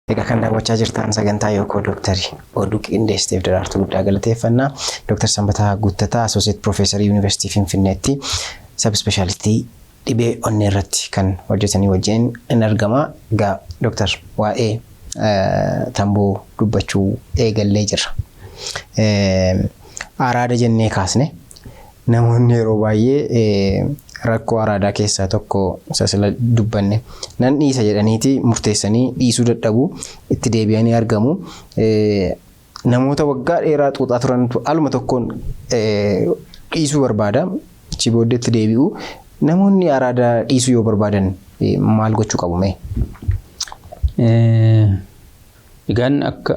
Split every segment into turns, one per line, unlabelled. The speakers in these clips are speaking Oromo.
Egaa kan daawwachaa jirtan sagantaa Yookoo Dooktarii oduu qindeessiteef Daraartuu guddaa galateeffannaa. Dooktar Sanbataa Guuttataa, Associate Professor Yuunivarsiitii Finfinneetti sub specialty dhibee onnee irratti kan hojjetanii wajjin in argama. Egaa Dooktar, waa'ee tamboo dubbachuu eegallee jirra. Araada jennee kaasne. Namoonni yeroo baay'ee rakkoo araadaa keessaa tokko isa sila dubbanne nan dhiisa jedhaniiti murteessanii dhiisuu dadhabu, itti deebi'anii argamu. Namoota waggaa dheeraa xuuxaa turantu aluma tokkoon dhiisuu barbaada. Achi booddee itti deebi'u. Namoonni araada dhiisuu yoo barbaadan maal gochuu qabu mee?
Egaan akka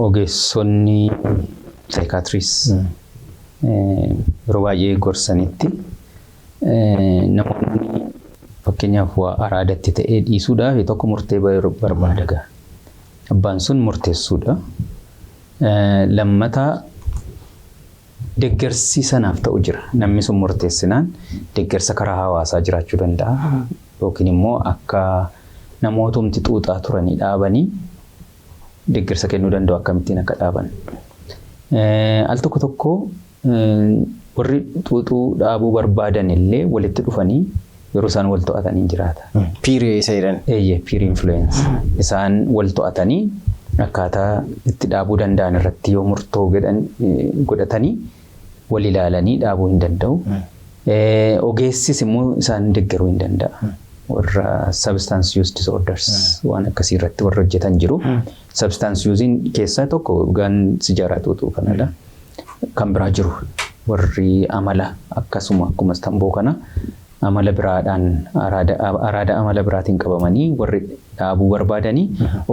ogeessonni saayikaatiriis yeroo baay'ee gorsanitti, namoonni fakkeenyaaf waa araadatti ta'ee dhiisuudhaaf tokko murtee barbaada gaa. Abbaan sun murteessuudha. Lammataa deggersi sanaaf ta'u jira. Namni sun murteessinaan deggersa karaa hawaasaa jiraachuu danda'a. Yookiin immoo akka namootumti xuuxaa turanii dhaabanii deggersa kennuu danda'u, akkamittiin akka dhaaban. Al tokko tokko warri xuuxuu dhaabuu barbaadan illee walitti dhufanii yeroo isaan wal to'atanii jiraata.
Peer isa jedhan.
Eeyyee, peer influence. Isaan wal to'atanii akkaataa itti dhaabuu danda'an irratti yoo murtoo godhatanii wal ilaalanii dhaabuu hin danda'u. Ogeessis immoo isaan deeggaruu hin danda'a. Warra substance use disorders waan akkasii irratti warra hojjetan jiru. Substance using keessaa tokko dhugaan sijaaraa xuuxuu kanadha. Kan biraa jiru, warri amala akkasuma akkuma tamboo kana amala biraadhaan araada amala biraatiin qabamanii warri dhaabuu barbaadanii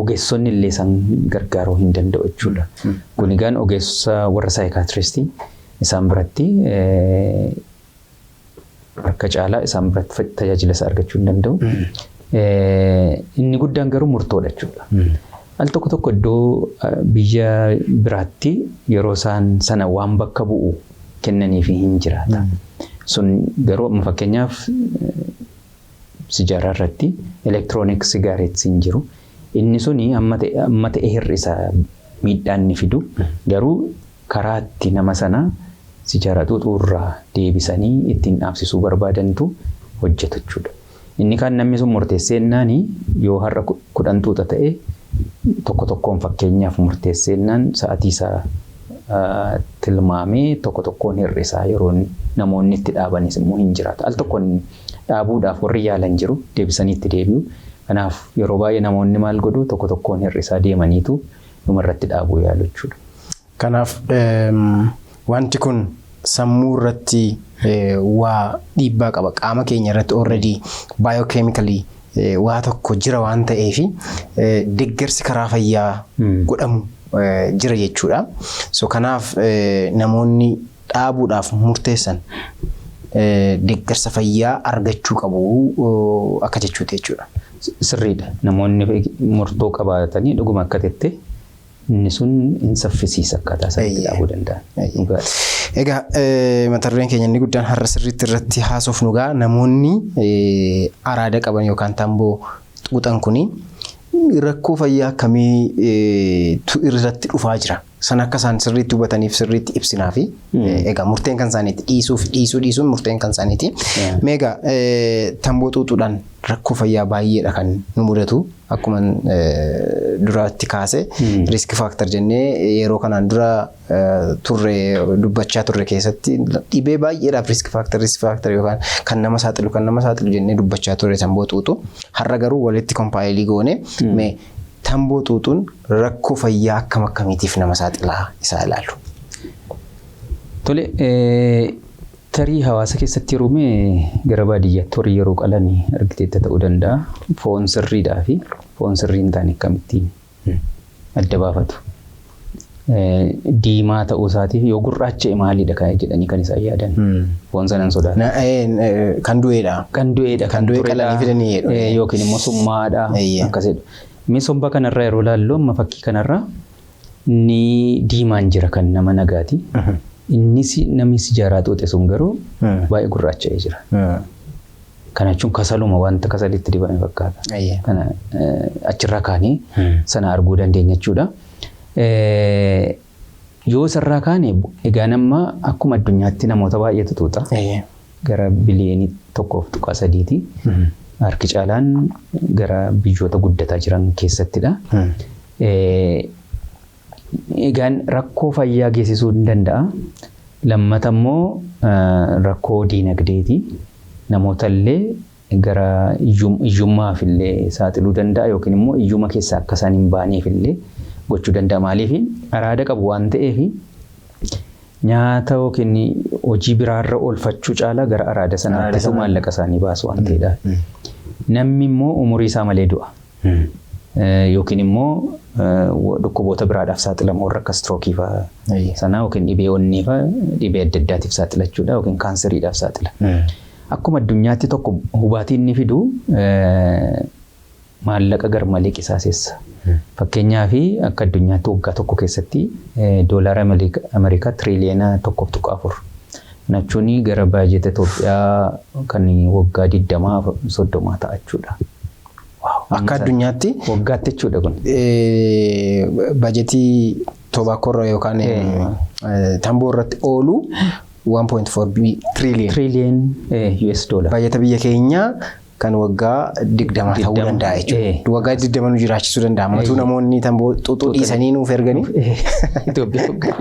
ogeessonni illee isaan gargaaruu hin danda'u jechuudha. Kun egaan ogeessa warra saayikaatiristii isaan biratti harka caalaa isaan biratti tajaajila isaa argachuu hin danda'u. Inni guddaan garuu murtoodha jechuudha. Al tokko tokko iddoo biyya biraatti yeroo isaan sana waan bakka bu'u kennaniifi hin jiraata. Sun garuu amma fakkeenyaaf sijaaraa irratti electronic cigarettes hin jiru. Inni suni amma ta'e hir'isa miidhaan inni fidu, garuu karaa itti nama sana sijaaraa xuuxuurraa deebisanii ittiin dhaabsisuu barbaadantu hojjeta jechuudha. Inni kaan namni sun murteessee jennaani, yoo har'a 10 xuuxa ta'e, tokko tokkoon fakkeenyaaf murteessee jennaan, sa'atii isaa tilmaamee tokko tokkoon hir'isaa yeroo namoonni itti dhaabanis immoo hin jiraata. Al tokkoon dhaabuudhaaf warri yaalan jiru, deebisanii itti deebi'u. Kanaaf yeroo baay'ee namoonni maal godhu? Tokko tokkoon hir'isaa deemaniitu dhumarratti dhaabuu yaalu jechuudha.
Kanaaf wanti kun sammuu irratti waa dhiibbaa qaba. Qaama keenya irratti already biochemically waa tokko jira waan ta'eef, deeggarsi karaa fayyaa godhamu jira jechuudha. So kanaaf namoonni dhaabuudhaaf murteessan deeggarsa fayyaa argachuu qabu akka jechuuti jechuudha.
Sirriidha. Namoonni murtoo qabaatanii dhuguma akka jette inni sun hin saffisiisa akkaataa isaan itti dhaabuu danda'an.
Egaa mata dureen keenya inni guddaan har'a sirriitti irratti haasofnu gaa namoonni araada qaban yookaan tamboo xuuxan kuni rakkoo fayyaa akkamiitu irratti dhufaa jira? Sana akka isaan sirriitti hubataniif sirriitti ibsinaa fi egaa murteen kan isaaniiti, dhiisuuf dhiisuu dhiisuun murteen kan isaaniiti. Mee egaa tamboo xuuxuudhaan rakkoo fayyaa baay'eedha kan nu mudatu. Akkuma duraatti kaase, risk factor jennee yeroo kanaan dura turre dubbachaa turre keessatti dhibee baay'eedhaaf risk factor yookaan kan nama saaxilu, kan nama saaxilu jennee dubbachaa turre tamboo xuuxu. Har'a garuu walitti compile goone, mee tamboo xuuxuun rakkoo fayyaa akkam akkamiitiif nama saaxilaa isaa ilaalu.
Tole, tarii hawaasa keessatti yeroo mee gara baadiyyaatti horii yeroo qalanii argiteetta ta'uu danda'a. Foon sirriidhaa fi foon sirrii hin taane akkamittiin adda baafatu. Diimaa ta'uu isaatiif yoo gurraacha'e maalidha kan jedhanii kan isaan yaadan. Foon sanan sodaatu.
Kan du'eedha.
Kan du'eedha.
Kan du'e qalanii fidanii jedhu.
Yookiin immoo summaadha. Akkasidha. Mee somba kanarraa yeroo ilaallu, amma fakkii kanarraa inni diimaan jira kan nama nagaati. Innis namni sijaaraa xuuxe sun garuu baay'ee gurraacha'ee jira. Kana jechuun kasaluma, wanta kasalitti dibame fakkaata. Kana achirraa kaanee sana arguu dandeenya jechuudha. Yoo isarraa kaane egaa nama akkuma addunyaatti namoota baay'eetu xuuxa. Gara 1.3 biliyooniiti. Harki caalaan gara biyyoota guddataa jiran keessattidha. Egaan rakkoo fayyaa geessisuu ni danda'a. Lammata immoo rakkoo diinagdeeti. Namoota illee gara hiyyummaaf illee saaxiluu danda'a yookiin immoo hiyyuma keessaa akka isaan hin baaneef illee gochuu danda'a. Maaliif, araada qabu waan ta'eef nyaata yookiin hojii biraarra oolfachuu caalaa gara araada sanaatti maallaqa isaanii baasu waan ta'eedha. Namni immoo umurii isaa malee du'a. Yookiin immoo dhukkuboota biraadhaaf saaxilamu, warra akka stroke fa'aa sanaa yookiin dhibee onnee fa'aa, dhibee adda addaatiif saaxilachuudha yookiin kaanseriidhaaf saaxila. Akkuma addunyaatti tokko hubaatiin inni fidu maallaqa garmalee qisaasessa. Fakkeenyaaf, akka addunyaatti waggaa tokko keessatti doolaara Ameerikaa 1.4 tiriiliyoona. Jechuun gara baajeta Itoophiyaa kan waggaa 20, 30 ta'a jechuudha.
Akka addunyaatti.
Waggaatti jechuudha kun.
Baajetii tobacco yookaan tamboo irratti oolu 1.4 trillion.
Trillion US dollar.
Baajeta biyya keenyaa kan waggaa 20 ta'uu danda'a jechuudha. Waggaa 20 nu jiraachisuu danda'a. Matuu namoonni tamboo xuuxuu dhiisanii nuuf erganii.
Itoophiyaa waggaa.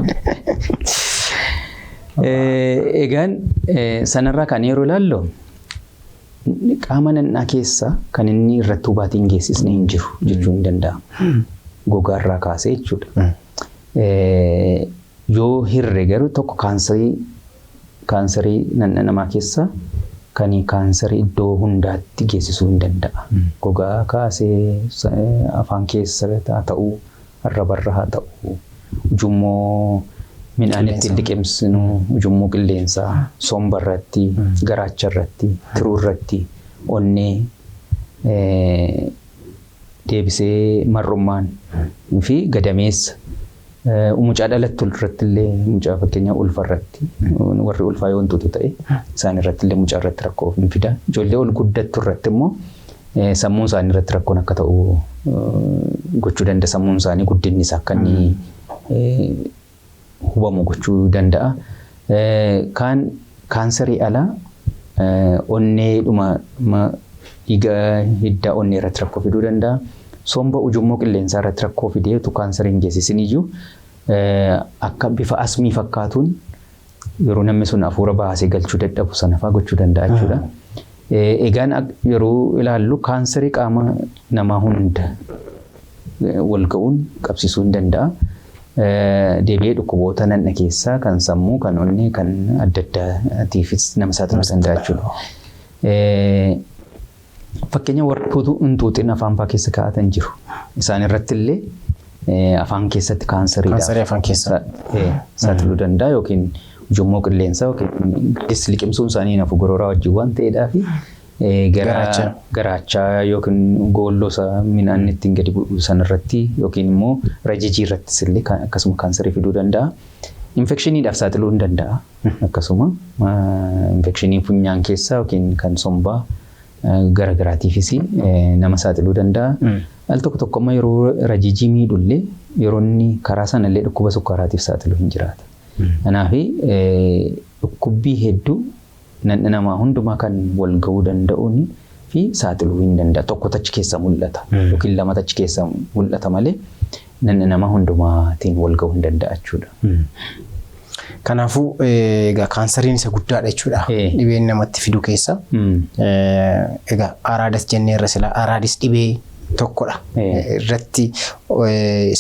Egaan sanarraa kan yeroo ilaallu qaama nannaa keessa kan inni irratti hubaatii hin geessisne hin jiru jechuun hin danda'amu. Gogaarraa kaasee jechuudha. Yoo hirre garuu tokko kaansarii nanna namaa keessa kan kaansarii iddoo hundaatti geessisuu hin danda'a. Gogaa kaasee afaan keessa haa ta'u, arrabarra haa ta'u, ujummoo midhaan ittiin liqimsinu, ujummoo qilleensaa, somba irratti, garaacha irratti, tiruu irratti, onnee, deebisee marrummaan fi gadameessa. Mucaa dhalattu irratti illee, mucaa fakkeenya ulfa irratti, warri ulfaa yoo wantoota ta'e isaan irratti illee mucaa irratti rakkoo hin fida. Ijoollee ol guddattu irratti immoo sammuun isaanii irratti rakkoon akka ta'u gochuu danda'a. Sammuun isaanii guddinni isaa akka inni hubamu gochuu danda'a. Kaan kaansarii alaa onneedhuma dhiiga hiddaa onnee irratti rakkoo fiduu danda'a. Somba, ujummoo qilleensaa irratti rakkoo fidee utuu kaansarii hin geessisin iyyuu akka bifa asmii fakkaatuun yeroo namni sun hafuura baasee galchuu dadhabu sana fa'aa gochuu danda'a jechuudha. Egaan yeroo ilaallu kaansarii qaama namaa hunda wal ga'uun qabsiisuu hin danda'a. Deebi'ee dhukkuboota nanna keessaa kan sammuu, kan onnee, kan adda addaatiifis nama saaxiluu danda'a jechuudha. Fakkeenya warri utuu hin xuuxin afaan fa'aa keessa kaa'atan jiru. Isaan irratti illee afaan keessatti kaansariidhaaf
Kaansarii afaan keessaa.
saaxiluu danda'a yookiin ujummoo qilleensaa yookiin gadis liqimsuun isaanii nafu gorooraa wajjin waan ta'eedhaa fi gara
Garaacha.
Garaachaa yookiin goolloo isaa midhaan ittiin gadi bu'u sanarratti yookiin immoo rajijii irrattis illee akkasuma kaansarii fiduu danda'a. Infekshiniidhaaf saaxiluu hin danda'a. Akkasuma infekshinii funyaan keessaa yookiin kan sombaa garagaraatiifis nama saaxiluu danda'a. Al tokko tokko amma yeroo rajijii miidhullee, yeroo inni karaa sanallee dhukkuba sukkaaraatiif saaxilu hin jiraata. Kanaaf dhukkubbii hedduu namni namaa hundumaa kan wal ga'uu danda'uun fi saaxiluu hin danda'a. Tokko achi keessa mul'ata yookiin lamatu achi keessa mul'ata malee namni namaa hundumaatiin wal ga'uu hin danda'a jechuudha.
Kanaafuu egaa kaansariin isa guddaadha jechuudha. Dhibeen namatti fidu keessa. Egaa araadas jenneerra sila, araadis dhibee tokkodha. Irratti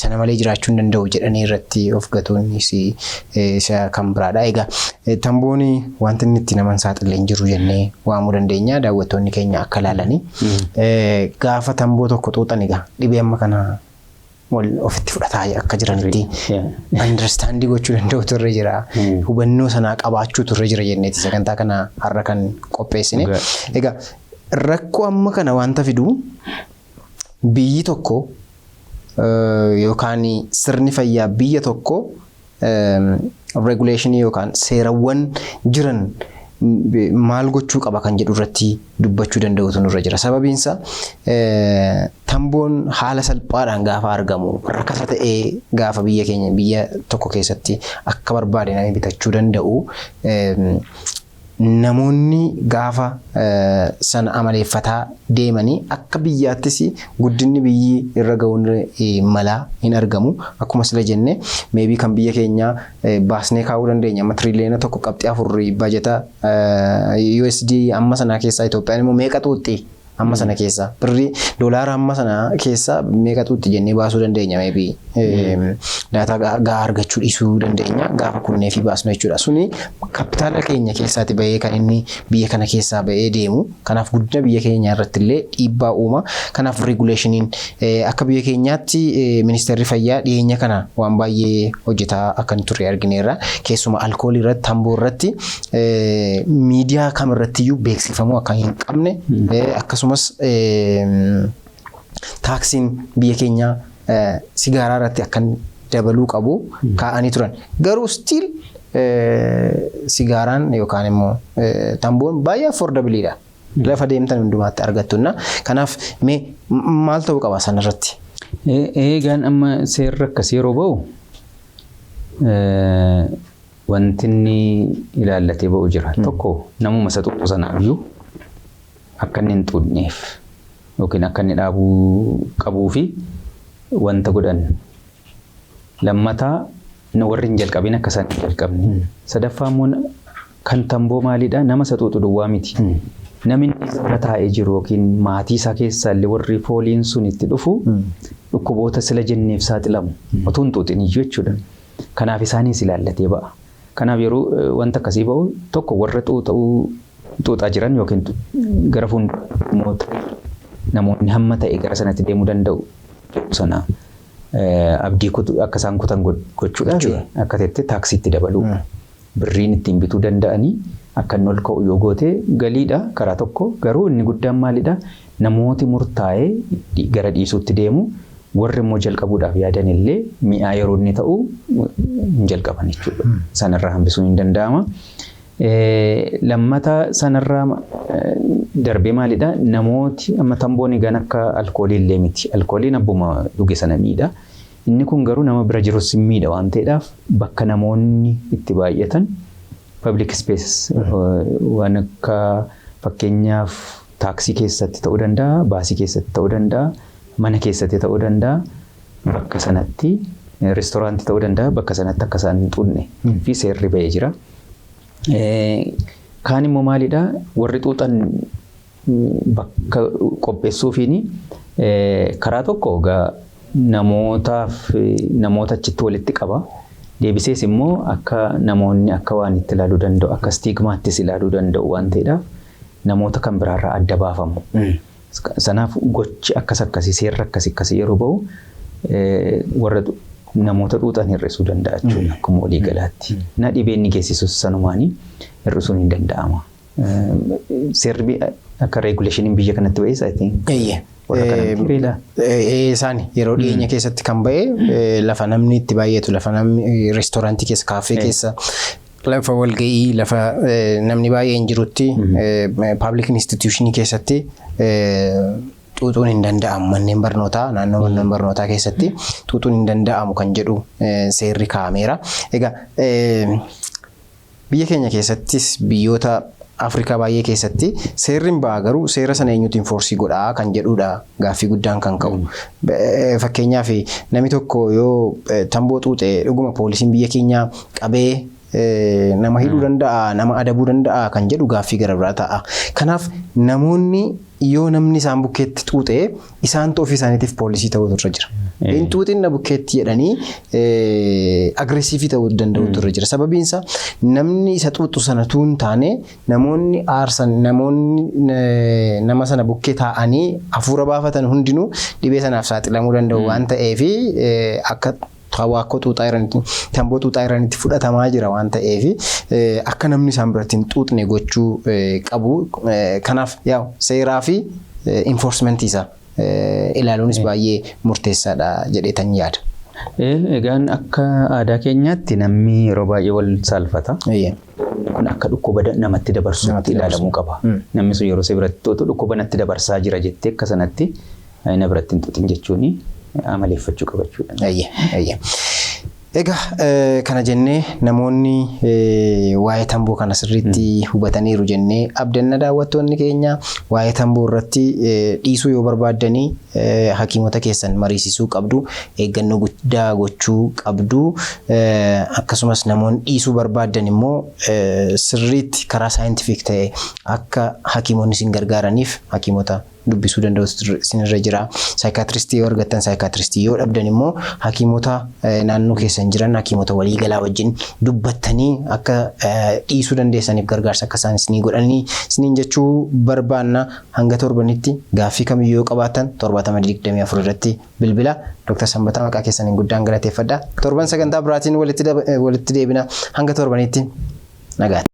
sana malee jiraachuu hin danda'u jedhanii irratti of gatuunis isa kan biraadha. Egaa tamboon wanti inni itti nama hin saaxille hin jiru jennee waamuu dandeenya, daawwattoonni keenya akka ilaalanii. Gaafa tamboo tokko xuuxan egaa dhibee amma kana wal ofitti fudhataa akka jiranitti understand gochuu danda'u turre jira. Hubannoo sanaa qabaachuu turre jira jenneeti sagantaa kana har'a kan qopheessine. Egaa rakkoo amma kana wanta fidu, biyyi tokko yookaan sirni fayyaa biyya tokko regulation yookaan seerawwan jiran maal gochuu qaba kan jedhu irratti dubbachuu danda'utu nurra jira. Sababiinsa tamboon haala salphaadhaan gaafa argamu, rakasa ta'ee gaafa biyya keenya biyya tokko keessatti akka barbaade namni bitachuu danda'u, namoonni gaafa sana amaleeffataa deemanii, akka biyyaattis guddinni biyyi irra ga'uun malaa hin argamu. Akkuma sila jenne, maybe kan biyya keenyaa baasnee kaa'uu dandeenya. Amma 1.4 tiriiliyoona bajeta USD amma sanaa keessaa Itoophiyaan immoo meeqa xuuxxi? Amma sana keessa birrii doolaara amma sana keessa meeqa xuuxxi jennee baasuu dandeenya. Maybe data gahaa argachuu dhiisuu dandeenya gaafa kunnee fi baasnu jechuudha. Suni kapitaala keenya keessaati bahee kan inni biyya kana keessaa bahee deemu. Kanaaf guddina biyya keenyaa irratti illee dhiibbaa uuma. Kanaaf regulationiin akka biyya keenyaatti ministeerri fayyaa dhiyeenya kana waan baay'ee hojjetaa akka inni turre argineerra. Keessumaa alkoolii irratti, tamboo irratti miidiyaa kamirrattiyyuu beeksifamuu akka hin qabne, akkasumas taaksiin biyya keenyaa sigaaraa irratti akka dabaluu qabu kaa'anii turan. Garuu still sigaaraan yookaan immoo tamboon baay'ee affordableiidha. Lafa deemtan hundumaatti argattunna. Kanaaf mee maal ta'uu qaba sanarratti?
Eegaan amma seerri akkasii yeroo ba'u, wanti inni ilaallatee ba'u jira. Tokko, namuma isa xuuxu sanaayyuu akka inni hin xuuxneef yookiin akka inni dhaabuu qabuu fi wanta godhan. Lammataa, warri hin jalqabin akka isaan hin jalqabne. Sadaffaa immoo, kan tamboo maalidha, nama isa xuuxu duwwaa miti. Namni irra taa'ee jiru yookiin maatii isaa keessaa illee warri fooliin sun itti dhufu dhukkuboota sila jenneef saaxilamu. Otoo hin xuuxin iyyuu jechuudha. Kanaaf isaanis ilaallatee ba'a. Kanaaf yeroo wanta akkasii ba'u, tokko warra xuuxaa jiran yookiin gara fuuldura namoonni hamma ta'e gara sanatti deemuu danda'u sana abdii akka isaan kutan gochuudhaaf, akka ta'etti taaksiitti dabaluu. Birriin ittiin bituu danda'anii akka inni ol ka'u yoo goote galiidha karaa tokko. Garuu inni guddaan maalidha? Namooti murtaa'ee gara dhiisuutti deemu, warri immoo jalqabuudhaaf yaadan illee mi'aa yeroo inni ta'u hin jalqaban jechuudha. Sanarraa hambisuun hin danda'ama. Lammata, sanarraa darbee maalidha? Namooti amma tamboon egaan akka alkoolii illee miti. Alkooliin abbuma dhuge sana miidha. Inni kun garuu nama bira jirus miidha waan ta'eedhaaf, bakka namoonni itti baay'atan, public spaces, waan akka fakkeenyaaf taaksii keessatti ta'uu danda'a, baasii keessatti ta'uu danda'a, mana keessatti ta'uu danda'a, bakka sanatti reestooraantii ta'uu danda'a, bakka sanatti akka isaan hin xuunne fi seerri ba'ee jira. Kaan immoo maalidha? Warri xuuxan bakka qopheessuufiin karaa tokko egaa namootaaf namoota achitti walitti qaba. Deebisees immoo akka namoonni akka waan itti ilaaluu danda'u, akka stigmaattis ilaaluu danda'u waan ta'eedhaaf, namoota kan biraarraa adda baafamu. Sanaaf gochi akkas akkasii, seerri akkasii akkasii yeroo ba'u, warra namoota xuuxan hir'isuu danda'a jechuudha akkuma walii galaatti. Na dhibeen inni geessisus sanumaanii hir'isuun hin danda'ama. Seerri akka regulationiin biyya kanatti ba'es, I think. Warra kanatti beelaa.
Isaan yeroo dhiyeenya keessatti kan ba'e, lafa namni itti baay'atu, lafa namni reestooraantii keessa, kaaffee keessa, lafa walga'ii, lafa namni baay'een jirutti, public institutionii keessatti xuuxuun hin danda'amu, manneen barnootaa, naannoo manneen barnootaa keessatti xuuxuun hin danda'amu kan jedhu seerri kaa'ameera. Egaa biyya keenya keessattis biyyoota Afrikaa baay'ee keessatti seerri hin ba'a, garuu seera sana eenyutu enforce godhaa kan jedhudha gaaffii guddaan kan ka'u. Fakkeenyaaf, namni tokko yoo tamboo xuuxe, dhuguma poolisiin biyya keenyaa qabee nama hidhuu danda'a, nama adabuu danda'a kan jedhu gaaffii gara biraa ta'a. Kanaaf namoonni yoo namni isaan bukkeetti xuuxee, isaantu ofii isaaniitiif poolisii ta'utu irra jira. Hin xuuxin na bukkeetti jedhanii aggressive ta'uu danda'utu irra jira. Sababiin isaa namni isa xuuxu sana tuun taane, namoonni aarsan, namoonni nama sana bukkee taa'anii hafuura baafatan hundinuu dhibee sanaaf saaxilamuu danda'u waan ta'eef, akka waakkoo xuuxaa jiranitti, tamboo xuuxaa jiranitti fudhatamaa jira waan ta'eef, akka namni isaan biratti hin xuuxne gochuu qabu. Kanaaf yaa'u seeraa fi enforcementii isaa ilaaluunis baay'ee murteessaadha jedheetan yaada.
Egaan akka aadaa keenyaatti namni yeroo baay'ee wal saalfata. Kun akka dhukkuba namatti dabarsuutti ilaalamuu qaba. Namni sun yeroo si biratti xuuxu dhukkuba natti dabarsaa jira jettee akka sanatti na biratti hin xuuxin jechuun amaleeffachuu qaba jechuudha.
Egaa kana jennee, namoonni waa'ee tamboo kana sirriitti hubataniiru jennee abdanna. Daawwattoonni keenya, waa'ee tamboo irratti dhiisuu yoo barbaaddanii hakiimota keessan mariisisuu qabdu, eeggannoo guddaa gochuu qabdu. Akkasumas namoonni dhiisuu barbaaddan immoo sirriitti karaa scientific ta'e akka hakiimonni isin gargaaraniif hakiimota dubbisuu danda'u isinirra jira. Psychiatristii yoo argattan psychiatristii, yoo dhabdan immoo hakiimota naannoo keessan jiran, hakiimota waliigalaa wajjin dubbattanii akka dhiisuu dandeessaniif gargaarsa akka isaan isinii godhanii isiniin jechuu barbaanna. Hanga torbanitti gaaffii kamiyyuu yoo qabaattan 7024 irratti bilbila. Dr. Sanbataa, maqaa keessaniin guddaan galateeffadha. Torban sagantaa biraatiin walitti deebina. Hanga torbanitti nagaatti.